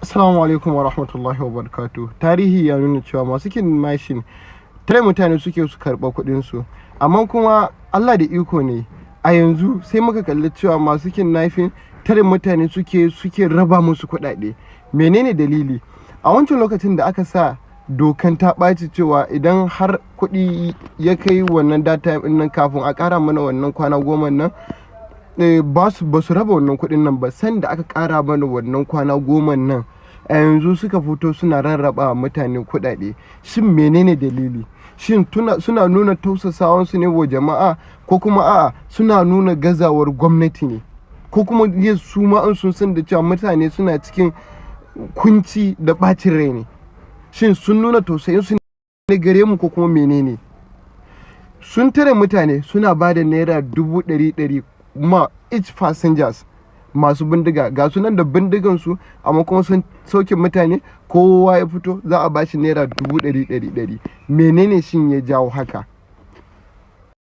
Assalamu alaikum wa rahmatullahi wa barakatuh. Tarihi ya nuna cewa masu kidnapping tare mutane suke su karɓa kuɗinsu. Amma kuma Allah da iko ne, a yanzu sai muka kalli cewa masu kidnapping tare mutane suke raba musu kuɗaɗe. Menene dalili? A wancan lokacin da aka sa dokan ta ɓaci cewa idan har kuɗi ya kai wannan data ɗin nan, kafin a ƙara mana wannan kwana 10 nan, ba su raba wannan kuɗin nan ba. Sanda aka ƙara mana wannan kwana 10 nan, a yanzu suka fito suna rarraba mutane kuɗaɗe. Shin menene dalili? Shin suna nuna tausasawansu ne wa jama'a, ko kuma a'a, suna nuna gazawar gwamnati ne? Ko kuma su ma in sun san da cewa mutane suna cikin kunci da ɓacin rai ne? Shin sun nuna tausayinsu ne gare mu, ko kuma menene? Sun tare mutane suna ba da ₦100,000 ma each passengers. Masu bindiga ga su nan da bindigansu, amma kuma sun sauke mutane, kowa ya fito za a bashi ₦100,000 ɗari ɗari. Menene shin ya jawo haka?